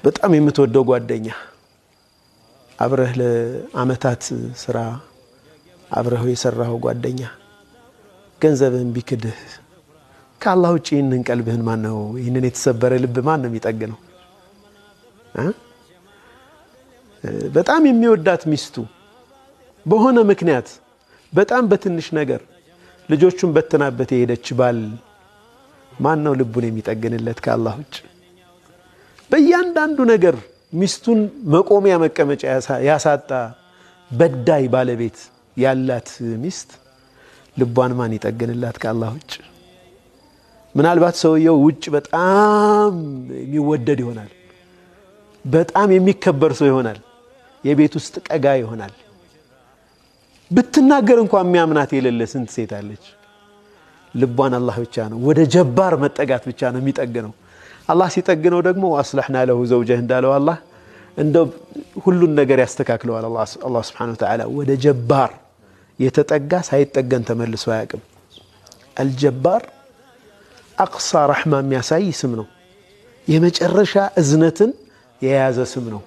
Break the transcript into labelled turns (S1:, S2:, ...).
S1: በጣም የምትወደው ጓደኛ፣ አብረህ ለአመታት ስራ አብረህ የሰራኸው ጓደኛ ገንዘብህን ቢክድህ ከአላህ ውጭ ይህንን ቀልብህን ማን ነው፣ ይህንን የተሰበረ ልብ ማን ነው የሚጠግነው? በጣም የሚወዳት ሚስቱ በሆነ ምክንያት በጣም በትንሽ ነገር ልጆቹን በትናበት የሄደች ባል ማን ነው ልቡን የሚጠግንለት ከአላህ ውጭ? በእያንዳንዱ ነገር ሚስቱን መቆሚያ መቀመጫ ያሳጣ በዳይ ባለቤት ያላት ሚስት ልቧን ማን ይጠግንላት ከአላህ ውጭ? ምናልባት ሰውየው ውጭ በጣም የሚወደድ ይሆናል፣ በጣም የሚከበር ሰው ይሆናል፣ የቤት ውስጥ ቀጋ ይሆናል። ብትናገር እንኳን የሚያምናት የሌለ ስንት ሴት አለች። ልቧን አላህ ብቻ ነው፣ ወደ ጀባር መጠጋት ብቻ ነው የሚጠግነው። አላህ ሲጠግነው ደግሞ አስለሕና ለሁ ዘውጀህ እንዳለው አላህ እንደው ሁሉን ነገር ያስተካክለዋል። አላህ ስብሐነሁ ወተዓላ ወደ ጀባር የተጠጋ ሳይጠገን ተመልሶ አያውቅም። አልጀባር አቅሳ ረሕማ የሚያሳይ ስም ነው። የመጨረሻ እዝነትን የያዘ ስም ነው።